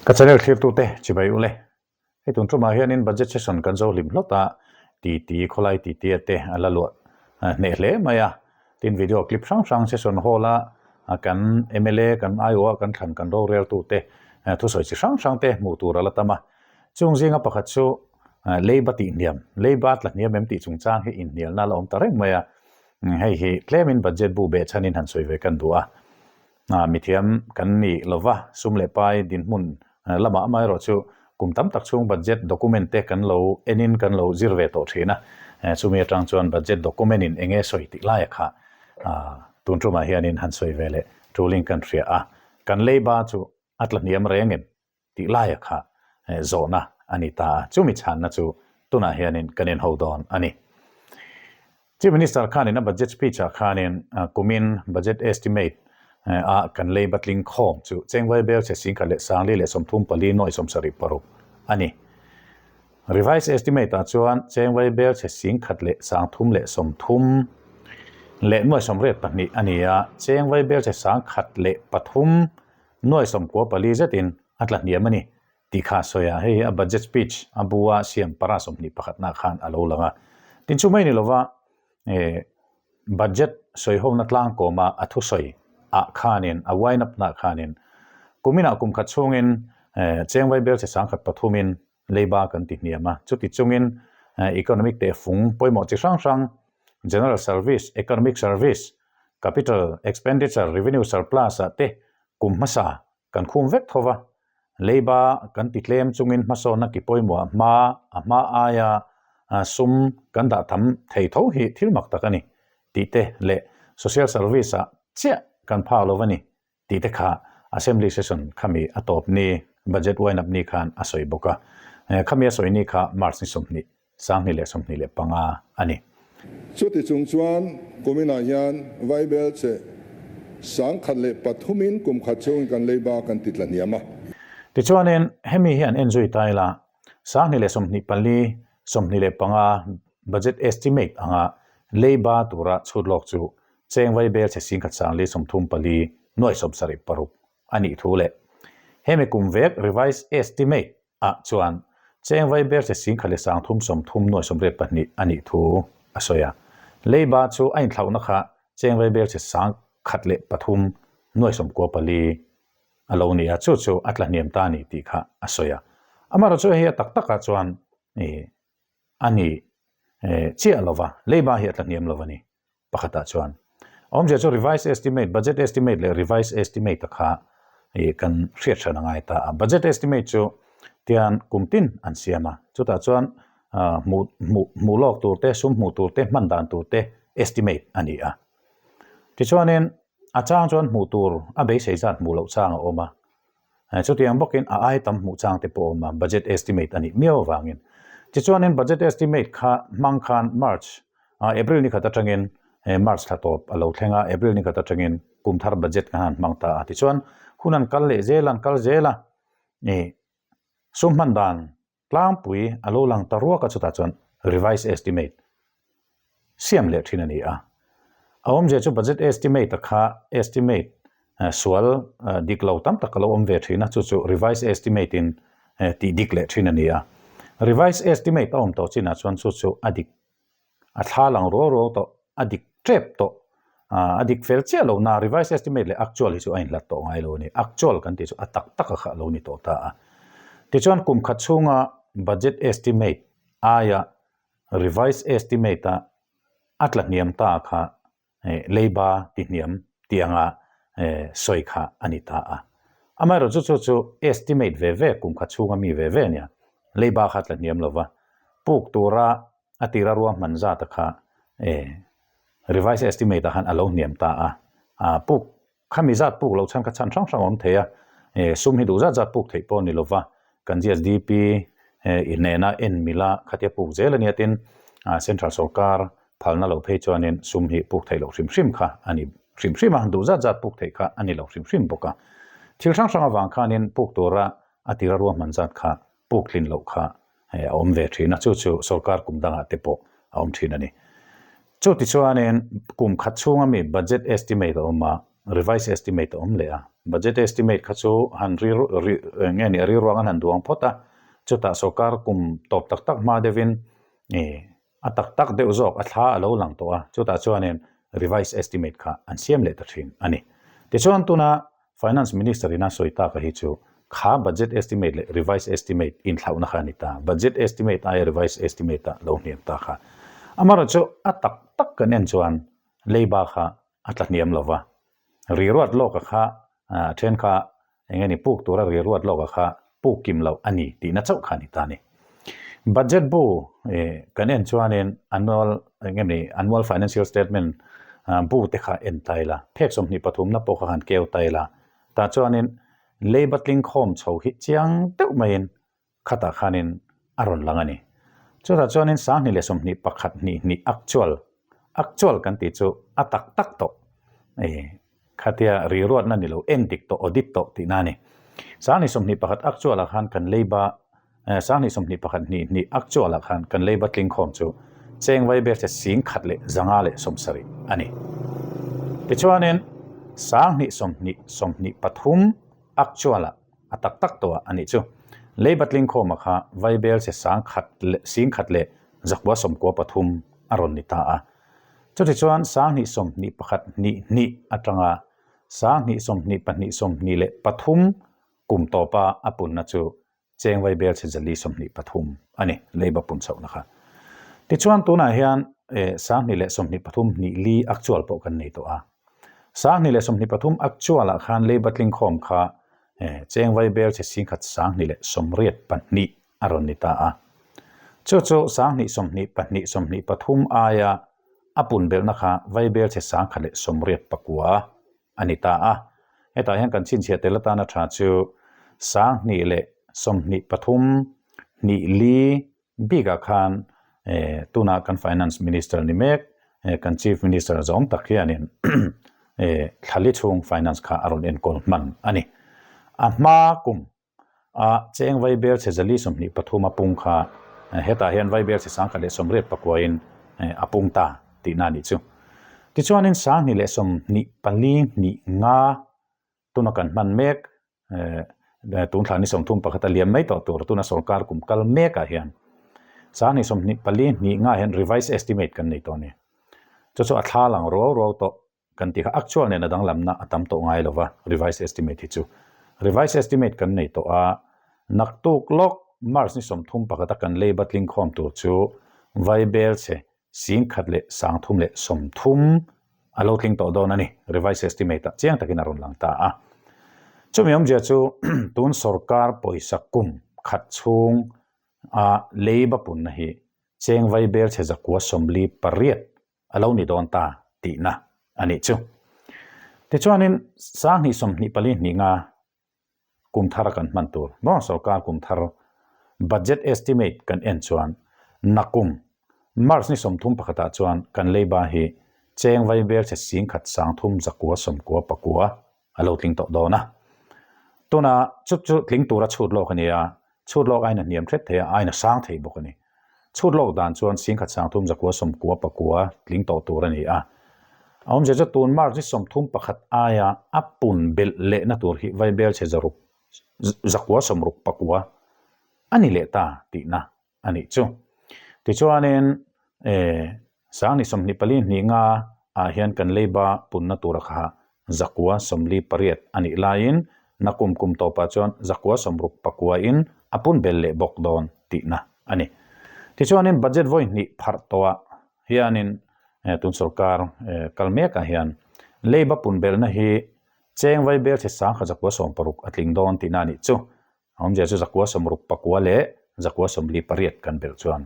Ka channel thlirtute chibai ule. Hei tun tumah hianin budget session kan zo hlim hlawt a, titi khawlai titi a te a la luah hneh hle mai a. Tin video clip hrang hrang session hall a kan mla kan aiawh a kan thlan kan roreltute thusawi chi hrang hrang te hmuh tur a la tam a. Chung zinga pakhat chu leiba tih hniam, leiba tla hniam em tih chungchang hi inhnialna a la awm ta reng mai a. Hei hi tlemin budget bu behchhanin han sawi ve kan duh a. Mithiam kan ni lova, sum leh pai dinhmun lamah amaherawhchu kum tam tak chhung budget document te kan lo enin kan lo zir ve tawh thin a. Chumi atang chuan budget document in enge sawi tih laia kha tun tumah hianin han sawi ve leh tulin kan hria a. Kan leiba chu a tla hniam reng em? tih laia kha zawhna a ni ta a, chumi chhanna chu tunah hianin kan inho dawn a ni. Chief Minister khanin a budget speech ah khanin kumin budget estimate a kan lei batling khawm chu Chengvai Bel chhe singkhat leh sangli leh 34 nuai 76 a ni. Revised estimate ah chuan Chengvai Bel chhe singkhat leh 30 leh 30 leh nuai 82 a ni a, Chengvai Bel chhe sangkhat leh pathum Nuai 14 zetin a tla hniam a ni tih kha a sawi a, hei hi a budget speech a bu a siam para 21 nah khan a lo lang a. Tin chu mai ni lova budget sawihawmna tlangkawma a thusawi ah khanin a wind up nah khanin kuminah kum khat chhungin Chengvai Bel che sangkhat pathumin leiba kan ti hniam a, chuti chungin economic tehfung pawimawh chi hrang hrang General Service, Economic Service, Capital Expenditure, Revenue Surplus ah te kum hmasa kan khum vek tho va, leiba kan ti tlem chungin hmasawnna ki pawimawh ah hma a hma aia sum kan dah tam thei tho hi thil mak tak a ni tih te leh Social Service ah chiah kan phak lo va ni tih te kha Assembly Session khami a tawp ni, Budget wind up ni khan a sawi bawk a. Khami a sawi ni kha March ni 20, 2025 a ni. Chuti chung chuan kuminah hian Vaibel che 1003in kum khat chhungin kan leiba kan ti tla hniam a. Tichuanin hemi hi an enzui ta ila, 2024, 25 Budget Estimate anga leiba tura chhut lawk chu Cheng Vaibel chhe singkhat sangli 34 nuai 76 a nih thu leh hemi kum vek revised estimate ah chuan Cheng Vaibel chhe singkhat leh 330 nuai 82 a nih thu a sawi a. Leiba chu a inthlauhna kha Cheng Vaibel chhe 103 nuai 94 a lo ni a, chu chu a tla hniam ta a ni tih kha a sawi a. Amaherawhchu hei a tak takah chuan a ni chiah lova, leiba hi a tla hniam lo a ni. Pakhatah chuan awmzia chu revised estimate, budget estimate leh revised estimate a kha ih kan hriat hran a ngai ta a. Budget estimate chu tian kum tin an siam a, chutah chuan hmuh hmuh hmuh lawk tur te, sum hmuh tur te, hman dan tur te estimate a ni a. Tichuanin a chang chuan hmuh tur a beisei zat hmuh loh chang a awm a, Chutiang bawkin a ai tam hmuh chang te pawh a awm a, budget estimate a nih miau avangin. Tichuanin budget estimate kha hmang khan March, April ni khat atangin March thla tawp a lo thleng a, April ni khat atangin kum thar budget kha han hmang ta a. Tichuan hun an kal leh zel a, an kal zel a, sum hman dan Tlangpui a lo lang ta ruak a chutah chuan revised estimate siam leh thin a ni a. A awmzia chu budget estimate a kha estimate sual dik lo tam tak a lo awm ve thin a, chu chu revised estimate in tih dik leh thin a ni a. Revised estimate a awm tawh chinah chuan chu chu a dik A thla lang ruau ruau tawh, a dik tep tawh, a dik fel chiah lo na, revised estimate leh actual hi chu a inhlat tawh ngai lo a ni. Actual kan tih chu a tak tak a kha a lo ni tawh ta a. Tichuan kum khat chhunga budget estimate aia revised estimate a a tla hniam ta kha leiba ti hniam tih anga sawi kha a ni ta a. Amaherawhchu chu chu chu estimate ve ve kum khat chhunga mi ve ve a nia, leiba kha tla hniam lova puk tura a tira ruahman zata kha revised estimate ah khan a lo hniam ta a, puk Khami zat puk lo chhan kha chhan hrang hrang a awm thei a, sum hi duh zat zat puk theih pawh a ni lova, kan GSDP i hnena en mila khatia puk zel a nia tin Central sorkar phalna lo phei chuanin sum hi puk theih loh hrim hrim kha a ni hrim hrim a, duh zat zat puk theih kha a ni lo hrim hrim bawk a. Thil hrang hrang avang khanin puk tura a tira ruahman zat kha puk tlin loh kha a awm ve thin a, chu chu sorkar kum dangah te pawh a awm thin a ni. Chu tichuanin kum khat chhunga mi budget estimate a awm a, Revise estimate a awm leh a. Budget estimate kha chu han ri ri eng nge ni a riruang an han duang phawt a, chutah sorkar kum tawp tak tak hma deuhin ih a tak tak deuh zawk a thla a lo lang tawh a, chutah chuanin revise estimate kha an siam leh ta thin a ni. Tichuan tuna Finance Minister in a sawi tak a hi chu kha budget estimate leh revise estimate inthlauhna kha a ni ta, budget estimate aia revise estimate a lo hniam ta kha. Amaherawhchu a tak tak kan en chuan leiba kha a tla hniam lo va, riruat lawka kha a then kha eng nge ni puk tura riruat lawka kha puk kim loh a ni tihna chauh kha a ni ta a ni. Budget bu kan en chuanin annual eng nge ni annual financial statement bu te kha en ta ila, phek 23 na pawh kha han keu ta ila, tah chuanin leiba tlingkhawm chho hi chiang deuh maiin khatah khanin a rawn lang a ni. Chutah chuanin 2021 hnih hnih actual, actual kan tih chu a tak tak tawh e, khatia riruatna ni lo, en dik tawh, audit tawh tihna a ni. 2021 actual ah khan kan leiba, 2021 hnih hnih actual ah khan kan leiba tlingkhawm chu cheng vai ber che 1157 a ni. Tichuanin 2020 23 actual ah A tak tak tawh a nih chu. Leiba tlingkhawma kha Vaibel che sang khat leh 10 193 a rawn ni ta a. Chutichuan 2021 hnih hnih atanga 2022 23 kum tawpa a punna chu cheng Vaibel che 423 a ni, Leiba pun chhohna kha. Tichuan tunah hian 2023 hnih li actual pawh kan nei tawh a. 2023 actual ah khan Leiba tlingkhawm kha Cheng vai bel che 1182 a rawn ni ta a. Chu chu 2022 23 aia a pun belhna kha vai bel che 1089 a ni ta a. Hetah hian kan chhinchhiah tel atana tha chu 2023 hnih li Bikah khan tuna kan Finance Minister ni mek, kan Chief Minister zawng tak hianin thlali chhung Finance kha a rawn enkawl hman a ni. A hma kum a cheng vaibel chhe 423 a pung kha hetah hian vaibel chhe 1089 in a pung ta tihna a nih chu. Tichuanin 2024 hnih nga tuna kan hman mek tun thla ni 31 a liam mai tawh tur tuna sorkar kum kal mek ah hian 2024 hnih ngah hian revise estimate kan nei tawh a ni. Chu chu a thla lang ruau ruau tawh kan tih kha actual nen a danglamna a tam tawh ngai lova revise estimate hi chu. Revise estimate kan nei tawh a, naktuk lawk March ni 31 a kan leiba tlingkhawm tur chu vaibel chhe 1330 a lo tling tawh dawn a ni, revised estimate ah chiang takin a rawn lang ta a. Chumi awmzia chu tun sorkar pawisa kum khat chhung a leiba punna hi cheng vai bel chhe 948 a lo ni dawn ta tihna a nih chu. Tichuanin 2024 hnih nga kum thar kan hman tur maw sorkar kum thar budget estimate kan en chuan nakum March ni 31 ah chuan kan leiba hi cheng vai vel che 1399 a lo tling tawh dawn a. Tuna chu chu tling tura chhut lawk a ni a, chhut lawk ain a hniam hret thei a, ain a sang thei bawk a ni. Chhut lawk dan chuan 1399 tling tawh tur a ni a. A awmzia chu tun March ni 31 aia a pun belh lehna tur hi vaibel chhe zaruk 969 a ni leh ta tihna a nih chu. Tichuanin 2024 hnih nga ah hian kan leiba punna tura kha 948 a nih laiin nakum kum tawpah chuan 969 in a pun bel leh bawk dawn tihna a ni. Tichuanin budget vawi hnih pharh tawhah hianin tun sorkar kal mekah hian leiba pun belna hi cheng vai bel chhe 1160 a tling dawn tihna a nih chu. A awmzia chu 969 leh 948 kan belh chuan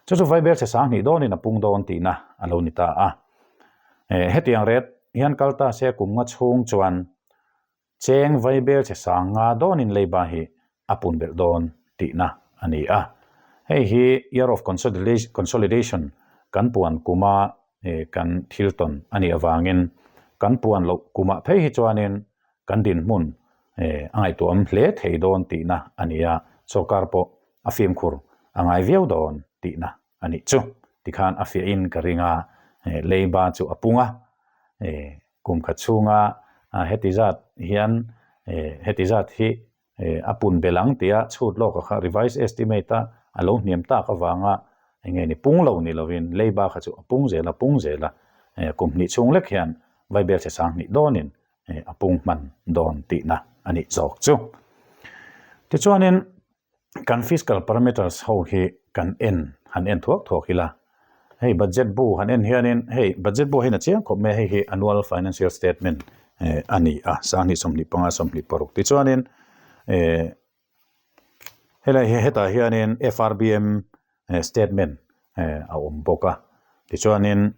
chu chu vaibel chhe 2000 dawnin a pung dawn tihna a lo ni ta a. Hetiang ret hian kal ta se kum nga chhung chuan cheng vaibel chhe 50 dawnin leiba hi a pun belh dawn tihna a ni a. Hei hi year of consolidation kan puan kuma kan thil tawn a nih avangin kan puan loh kumah phei hi chuanin kan dinhmun a ngaihtuahawm hle thei dawn tihna a ni a, sorkar pawh a fimkhur a ngai viau dawn tihna a nih chu. Tikhan a fiahin ka ring a, leiba chu a pung a, kum khat chhunga. Heti zat hian heti zat hi a pun belh ang tia chhut lawk a kha revise estimate a a lo hniam tak avanga eng nge ni pung lo ni lovin leiba kha chu a pung zel a pung zel a kum hnih chhung lek hian vaibel chhe sang hnih dawnin a pung hman dawn tihna a nih zawk chu. Tichuanin Kan fiscal parameters ho hi kan en han en thuak thuak ila, hei budget bu han en hianin hei budget bu hian a chiang khawp mai a, hei hi annual financial statement a ni a, sanghnih 25 26 tichuanin eh helai hi hetah hianin F_R_B_M statement a awm bawk a, tichuanin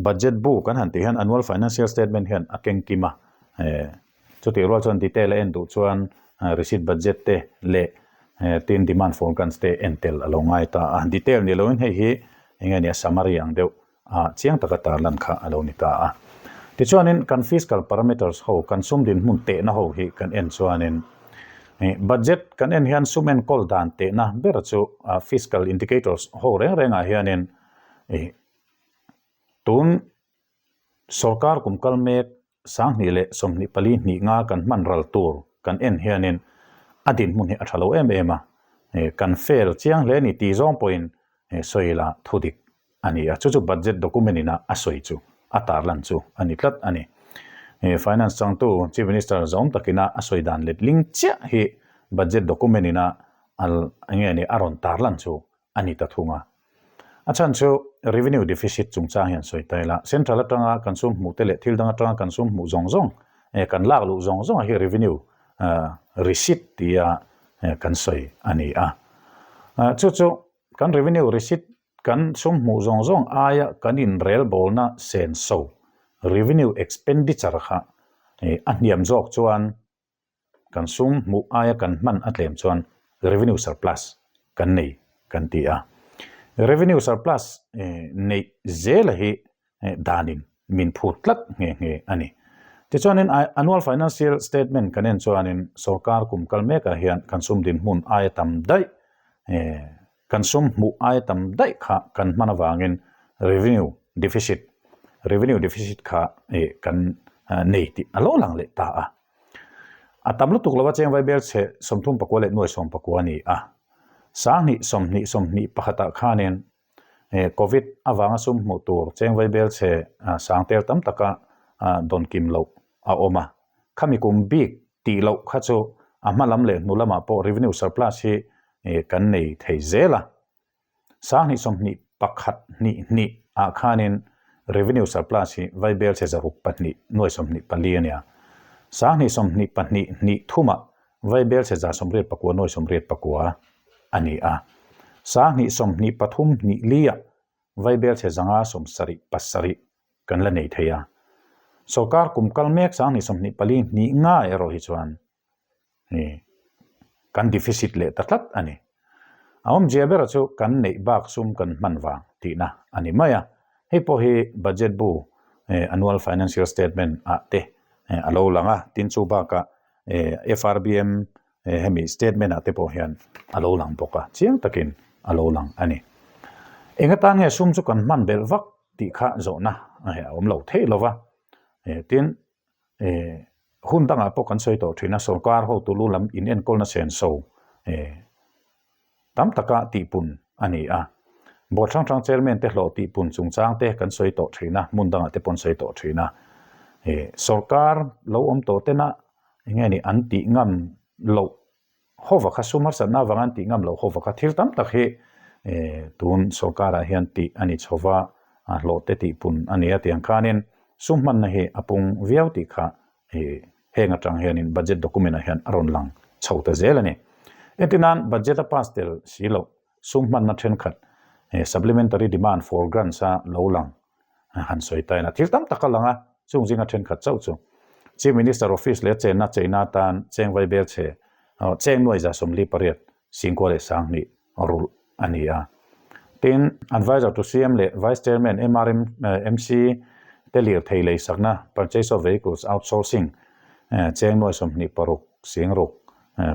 budget bu kan han tih hian annual financial statement hian a keng kim a, chutih rual chuan detail a en duh chuan receipt budget te leh tin demand for grants te en tel a lo ngai ta a, detail ni loin hei hi eng nge nia summary ang deuh a chiang taka tarlan kha a lo ni ta a. Tichuanin kan fiscal parameters ho, kan sum dinhmun tehna ho hi kan en chuanin budget kan en hian sum enkawl dan tehna ber chu fiscal indicators ho reng rengah hianin tun sorkar kum kal mek 2024 hnih nga kan hman ral tur kan en hianin a dinhmun hi a tha lo em em a, kan fail chiang hle ni tih zawng pawhin sawi ila thudik a ni a, chu chu budget document ina a sawi chu a tarlan chu a ni tlat a ni. Finance changtu Chief Minister zawm takina a sawi dan letling chiah hi budget document ina eng nge ni a rawn tarlan chu a ni ta thung a. A chhan chu revenue deficit chungchang hian sawi ta ila, central atanga kan sum hmuh te leh thil dang atanga kan sum hmuh zawng zawng, kan lak luh zawng zawng hi revenue receipt tia kan sawi a ni a. Chu chu kan revenue receipt kan sum hmuh zawng zawng aia kan inrelbawlna senso revenue expenditure kha a hniam zawk chuan kan sum hmuh aia kan hman a tlem chuan revenue surplus kan nei kan ti a. Revenue surplus neih zela hi danin min phut tlat nghe nghe a ni. Tichuanin annual financial statement kan en chuanin sorkar kum kal mekah hian kan sum dinhmun aia tam daih kan sum hmuh aia tam daih kha kan hman avangin revenue deficit revenue deficit kha kan nei tih a lo lang leh ta a. A tam lutuk lova cheng vaibel chhe 34 leh 19 a ni a. 20 20 21 ah khanin Covid avanga sum hmuh tur cheng vaibel chhe sang tel tam taka dawn kim loh a awm a. Khami kum bik tih loh kha chu a hma lam leh hnu lamah pawh revenue surplus hi kan nei thei zel a. 20 21 hnih hnih ah khanin revenue surplus hi vaibel chhe zaruk pahnih nuai 24 a nia. 20 22 hnih thumah Vaibel chhe 89 nuai 89 a ni a. 20 23 hnih liah Vaibel chhe 5 77 kan la nei thei a. Sorkar kum kal mek 20 24 hnih nga erawh hi chuan kan deficit leh ta tlat a ni. A awmzia bera chu kan neih bak sum kan hman vang tihna a ni mai a. Hei pawh hi budget bu annual financial statement ah te a lo lang a, tin chu bakah FRBM hemi statement ah te pawh hian a lo lang bawk a, chiang takin a lo lang a ni. Eng atan nge sum chu kan hman belh vak tih kha zawhna a awm lo theih lo va, tin hun dangah pawh kan sawi tawh thin a, sorkar hotu lu lam inenkawlna senso Tam taka tihpun a ni a. Board hrang hrang chairman te hlawh tihpun chungchang te kan sawi tawh thin a, hmun dangah te pawh an sawi tawh thin a. Sorkar lo awm tawh tena eng nge ni an tih ngam loh hova kha sum harsatna avanga an tih ngam loh hova kha thil tam tak hi tun sorkarah hian tih a ni chho va, hlawh te tihpun a ni a tiang khanin sum hmanna hi a pung viau tih kha Heng atang hianin budget document ah hian a rawn lang chho ta zel a ni. Entir nan budget a pass tel si loh sum hmanna thenkhat supplementary demand for grants a lo lang han sawi ta ina thil tam tak a lang a, chung zinga thenkhat chauh chu Chief Minister office leh chenna cheina atan cheng vaibel chhe cheng nuai 48 singkua leh 2000 rulh a ni a. Tin, Advisor to CM leh Vice Chairman MRMC te lirthei leisakna, Purchase of Vehicles Outsourcing, cheng nuai 26 singruk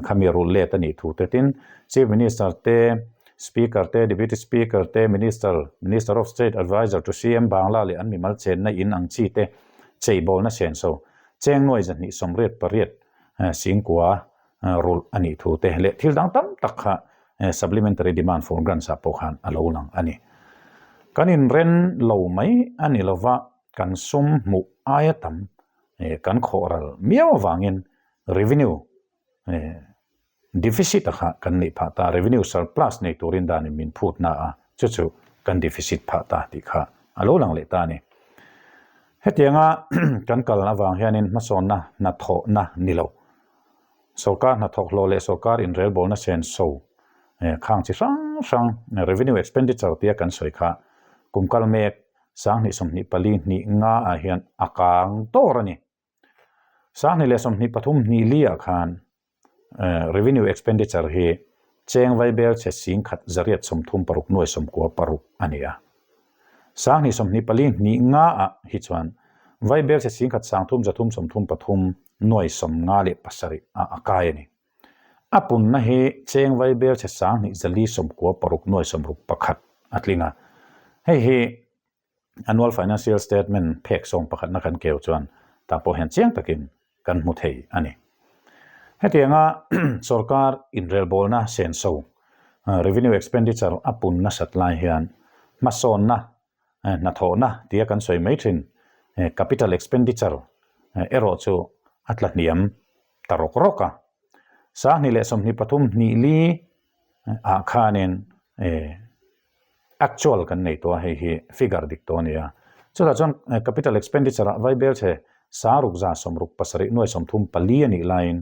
khami rulh let a nih thu te. Tin, Chief Minister te, Speaker te, Deputy Speaker te, Minister, Minister of State, Advisor to CM Bangla leh an mimal chenna in ang chi te cheibawlna senso. Cheng nuai 288 singkua rulh a nih thu te leh thil dang tam tak kha supplementary demand for grants ah pawh khan a lo lang a ni. Kan inren lo mai a ni lova, kan sum hmuh aia tam kan khawh ral miau avangin revenue Deficit a kha kan neih phah ta, revenue surplus nei turin danin min phut na a, chu chu kan deficit phah ta tih kha a lo lang leh ta a ni. Hetianga kan kal avang hianin hmasawnna hnathawhna ni lo, sorkar hnathawk hlawh leh sorkar inrelbawlna senso khang chi hrang hrang revenue expenditure tia kan sawi kha kum kal mek 2024 hnih nga ah hian a kang dawr a ni. 2023 hnih li ah khan revenue expenditure hi cheng vaibel chhe sing khat 836 nuai 96 a ni a. 2024 hnih nga ah hi chuan vaibel chhe sing khat 3333 nuai 57 ah a kai a ni. A punna hi cheng vaibel chhe 2496 nuai 61 a tling a. Hei hi Annual Financial Statement phek sawm pakhatna kan keu chuan tah pawh hian chiang takin kan hmu thei a ni. Hetianga sorkar inrelbawlna senso, revenue expenditure, a pun nasat lai hian hmasawnna, hnathawhna tia kan sawi mai thin capital expenditure erawh chu a tla hniam ta rawk rawk a. 2023 hnih li ah khanin Actual kan nei tawh a, hei hi figure dik tawh a ni a. Chutah chuan capital expenditure ah vaibel chhe 667 nuai 34 a nih laiin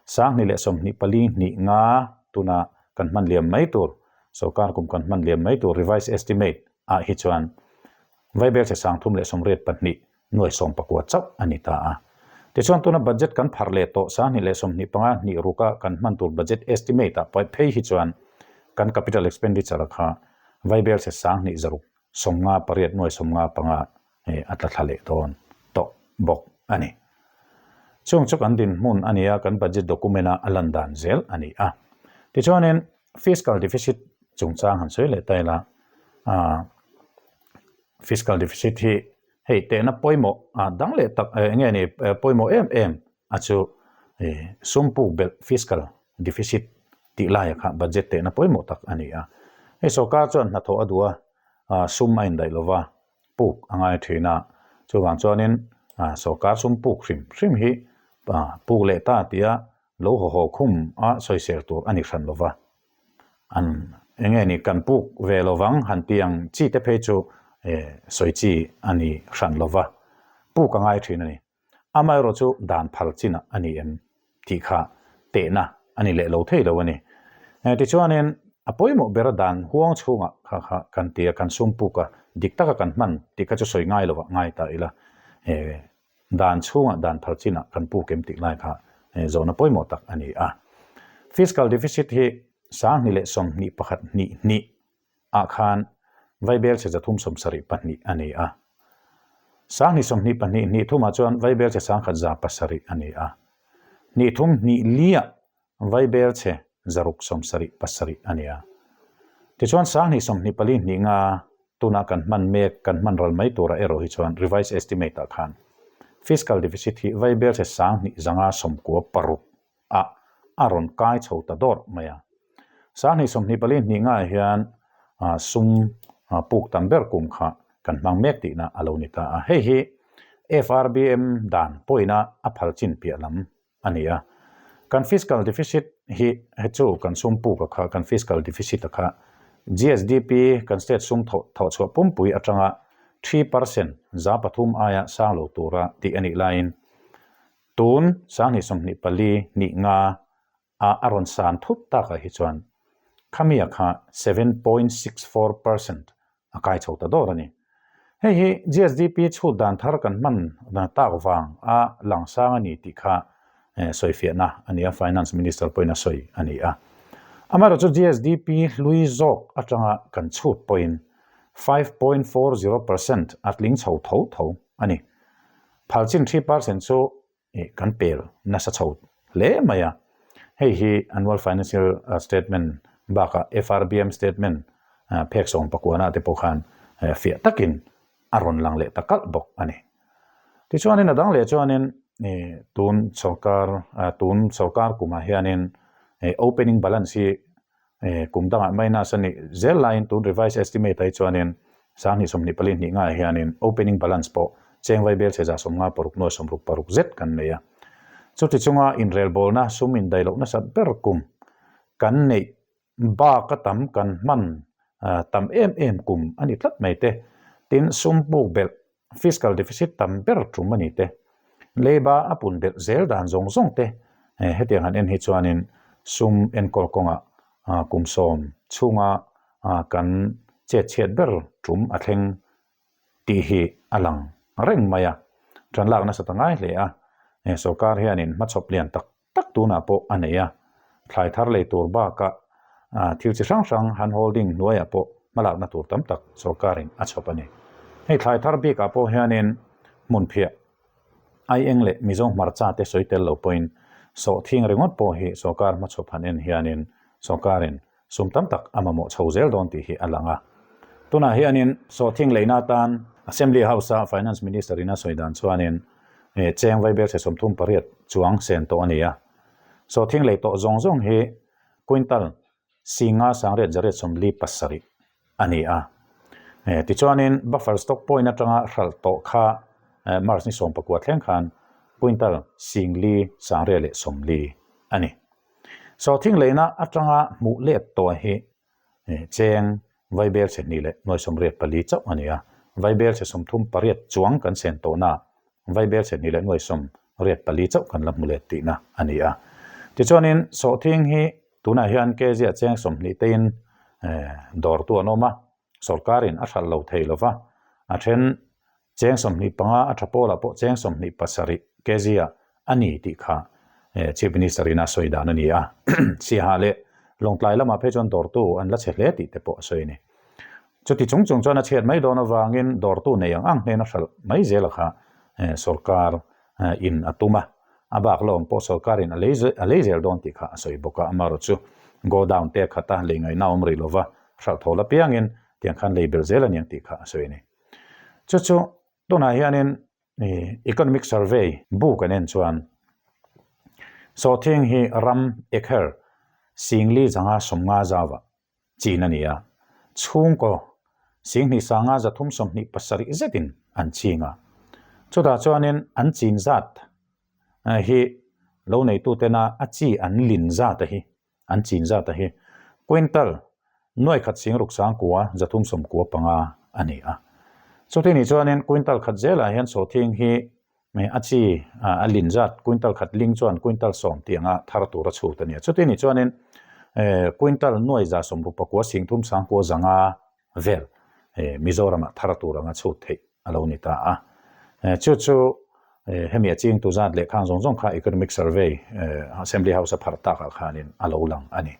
2024 hnih nga tuna kan hman liam mai tur, sorkar kum kan hman liam mai tur revised estimate ah hi chuan vaibel chhe 382 nuai 19 chauh a ni ta a. Tichuan tuna budget kan pharh leh tawh 2025 hnih ruka kan hman tur budget estimate ah phei hi chuan kan capital expenditure kha vaibel chhe 2658 nuai 55 a tla thla leh dawn tawh bawk a ni. Chung chu kan dinhmun a ni a, kan budget document a a lan dan zel a ni a. Tichuanin fiscal deficit chungchang han sawi leh ta ila, fiscal deficit hi hei tehna pawimawh ah dang leh tak eng nge ni pawimawh em em a chu sum puk belh fiscal deficit tih laia kha budget tehna pawimawh tak a ni a. Hei sorkar chuan hnathawh a duh a, sum a indaih lova puk a ngai thin a, chuvang chuanin sorkar sum puk hrim hrim hi puk leh ta tia lo haw haw khum a sawisel tur a ni hran lova. An eng nge ni kan puk ve lo vang han ti ang chi te phei chu sawi chi a ni hran lo va, puk a ngai thin a ni. Amaherawh chu dan phal chinah a ni em tih kha tehna a ni leh lo thei lo a ni. Tichuanin a pawimawh bera dan huang chhungah kha kha kan ti a, kan sum puk a, dik taka kan hman tih kha chu sawi ngai lovah ngai ta ila. Dan chhungah dan phal chinah kan pu kem tih lai kha zawhna pawimawh tak a ni a. Fiscal deficit hi 2021 hnih hnih ah khan vaibel chhe 372 a ni a. 2022 hnih thumah chuan vaibel chhe 1107 a ni a. Hnih thum hnih liah vaibel chhe 677 a ni a. Tichuan 2024 hnih nga tuna kan hman mek, kan hman ral mai tura erawh hi chuan revised estimate ah khan fiscal deficit hi vaibel chhe 2596 ah a rawn kai chho ta dawrh mai a. 2024 hnih nga ah hian sum puk tam ber kum kha kan hmang mek tihna a lo ni ta a. Hei hi FRBM dan pawhin a a phal chin piah lam a ni a. Kan fiscal deficit hi he chu kan sum puk a kha, kan fiscal deficit a kha GSDP kan state sum thawh thawhchhuah pumpui atanga 3% 3% aia sang lo tura tih a nih laiin tun 2024 hnih nga a a rawn san thut takah hi chuan khamia kha 7.64% a kai chho ta dawr a ni. Hei hi GSDP chhut dan thar kan hman tak vang a langsang a ni tih kha sawifiahna a ni a, Finance Minister pawhin a sawi a ni a. Amaherawh chu GSDP hlui zawk atanga kan chhut pawhin 5.40% a tling chho tho tho a ni. Phalchin 3% chu kan pel nasa chho hle mai a. Hei hi Annual Financial Statement bakah FRBM Statement phek sawm pakuana te pawh khan fiah takin a rawn lang leh ta kalh bawk a ni. Tichuanin a dang leh chuanin. tun sorkar tun sorkar kumah hianin opening balance hi kum dangah minus a nih zel laiin tun revised estimate ah hi chuanin 2024 hnih ngaiah hianin opening balance pawh cheng vai bel chhe 56 nuai 66 zet kan nei a. Chuti chunga inrelbawlna sum indaih loh nasat ber kum kan neih bak a tam kan hman tam em em kum a ni tlat mai te. Tin, sum puk belh Fiscal deficit tam ber tum a ni te. Leiba a pun belh zel dan zawng zawng te hetiang han en hi chuanin sum enkawl kawngah kum sawm chhunga kan chet chhiat ber tum a thleng tih hi a lang reng mai a. Tan lak nasa ta ngai hle a, sorkar hianin hmachhawp lian tak tak tunah pawh a nei a, thlai thar lei tur bakah thil chi hrang hrang hand holding hnuaiah pawh hmalakna tur tam tak sorkarin a chhawp a ni. Hei thlai thar bikah pawh hianin hmunphiah aieng leh Mizo hmarcha te sawi tel lo pawhin sawhthing ringawt pawh hi sorkar hmachhawp han en hianin sorkarin sum tam tak a mamawh chho zel dawn tih hi a lang a. Tunah hianin sawhthing leina atan Assembly House-a Finance Minister-in a sawi dan chuanin cheng vaibel chhe 38 chuang sen tawh a ni a. Sawhthing lei tawh zawng zawng hi quintal singa 9847 a ni a. Tichuanin buffer stock point atanga hralh tawh kha March ni 19 thleng khan quintal singli 940 a ni. Sawhthing leina atanga hmuh let tawh hi cheng vaibel chhe hnih leh nuai 84 chauh a ni a, vaibel chhe 38 chuang kan sen tawhna vaibel chhe hnih leh nuai 84 chauh kan la hmu let tihna a ni a. Tichuanin sawhthing hi tunah hian kg ah cheng 20 tein dawrtu an awm a, sorkarin a hralh lo thei lova, a then Cheng 25 a tha pawlah pawh cheng 27 kg ah a ni tih kha Chief Minister in a sawi dan a ni a. Siaha leh Lawngtlai lamah phei chuan dawrtu an la chhe hle tih te pawh a sawi a ni. Chuti chung chung chuan a chhiat mai dawn avangin dawrtu nei ang ang hnena hralh mai zela kha sorkar in a tum a. A bak lawm pawh sorkarin a lei a lei zel dawn tih kha a sawi bawk a. Amaherawhchu godown te khata lei ngaihna awm rih lova hralh thawl apiangin tiang khan lei belh zel a niang tih kha a sawi a ni. Chu chu tunah hianin Economic Survey bu kan en chuan sawhthing hi ram ekher singli zanga 50 zauah chin a ni a, chhungkaw 20 sanga 327 zetin an ching a. Chutah chuanin an chin zat hi lo neitutena a chi an lin zat a hi An chin zat a hi quintal nuai khat sing ruk sang kua 395 a ni a. Chuti nih chuanin quintal khat zelah hian sawhthing hi a chi a lin zat quintal khat ling chuan quintal 10 tih anga thar tur a chhut a ni a. Chuti nih chuanin quintal nuai 169 sing thum sang kua zanga vel Mizoramah thar tur anga chhut theih a lo ni ta a. Chu chu hemi a chingtu zat leh khang zawng zawng kha Economic Survey Assembly House a pharh takah khanin a lo lang a ni.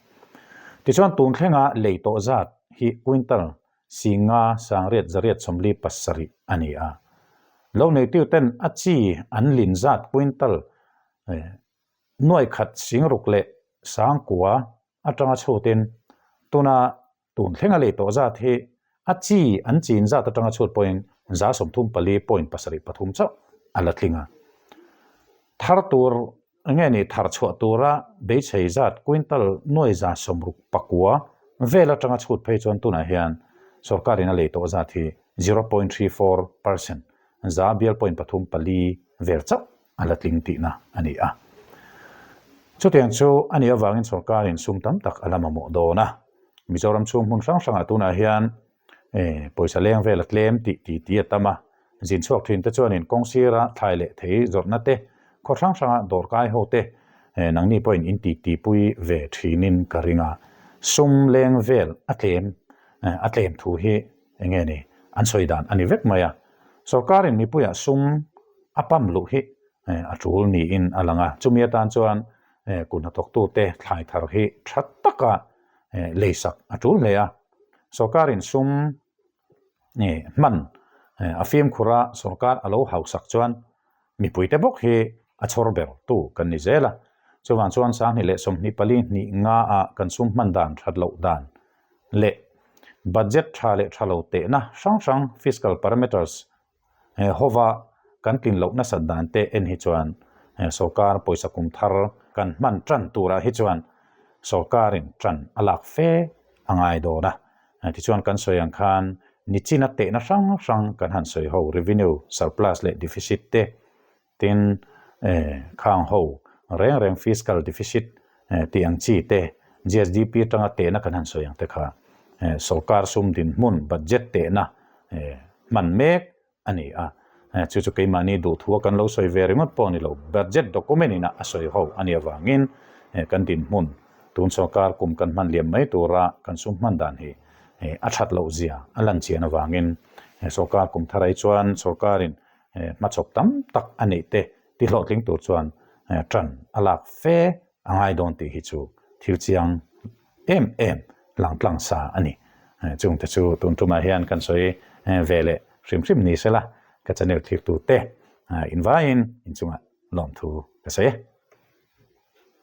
Tichuan tun thlenga lei tawh zat hi quintal 50 847 a ni a. Lo neitu ten a chi an lin zat quintal nuai khat 6 leh 9,000 atanga chhutin tuna Tun thlenga lei tawh zat hi a chi an chin zat atanga chhut pawhin 34 point pasarih pathum chauh a la tling a. Thar tur nge ni thar chhuah tura beisei zat quintal nuai 69 vel atanga chhut phei chuan tunah hian sorkarin a lei tawh zat hi 0.34 percent, za bial point pathum pali vel chauh a la tling tihna a ni a. Chutiang chu a nih avangin sorkarin sum tam tak a la mamawh dawn a. Mizoram chhung hmun hrang hrangah tunah hian pawisa leng vel a tlem tih ti ti a tam a. Zin chhuak thin te chuanin kawng sira thlai leh thei zawrhna te, khaw hrang hranga dawrkai ho te nangni pawhin in ti ti pui ve thinin ka ring a. Sum leng vel a tlem a tlem thu hi enge ni an sawi dan a ni vek mai a. Sorkarin mipuiah sum a pump luh hi a tul niin a lang a. Chumi atan chuan kut hnathawktute thlai thar hi tha taka leisak a tul hle a. Sorkarin sum hman a fimkhur a, sorkar a lo hausak chuan mipuite bawk hi a chhawr ber tu kan ni zel a. Chuvang chuan 2024 hnih nga ah kan sum hman dan that loh dan leh budget tha leh tha lo tehna hrang hrang fiscal parameters hova. kan tlin loh nasat dan te en hi chuan sawrkar pawisa kum thar kan hman tan turah hi chuan sawrkarin tan a lak fe a ngai dawn a. Tichuan kan sawi ang khan nichina tehna hrang hrang kan han sawi ho revenue surplus leh deficit te Tin, khang ho reng reng fiscal deficit tih ang chi te, GSDP atanga tehna kan han sawi ang te kha sorkar sum dinhmun budget tehna hman mek a ni a. Chu chu keimahni duhthua kan lo sawi ve ringawt pawh a ni lo, budget document ina a sawi ho a nih avangin kan dinhmun tun sorkar kum kan hman liam mai tura kan sum hman dan hi a that loh zia a lan chian avangin sorkar kum thar ai chuan sorkarin hmachhawp tam tak a neih te ti hlawhtling tur chuan ṭan a lak fe a ngai dawn tih hi chu thil chiang em em lang tlang sa a ni. Chungte chu tun tumah hian kan sawi ve leh hrim hrim ni sela ka channel thirtute invaiin inchungah lawmthu ka sawi e.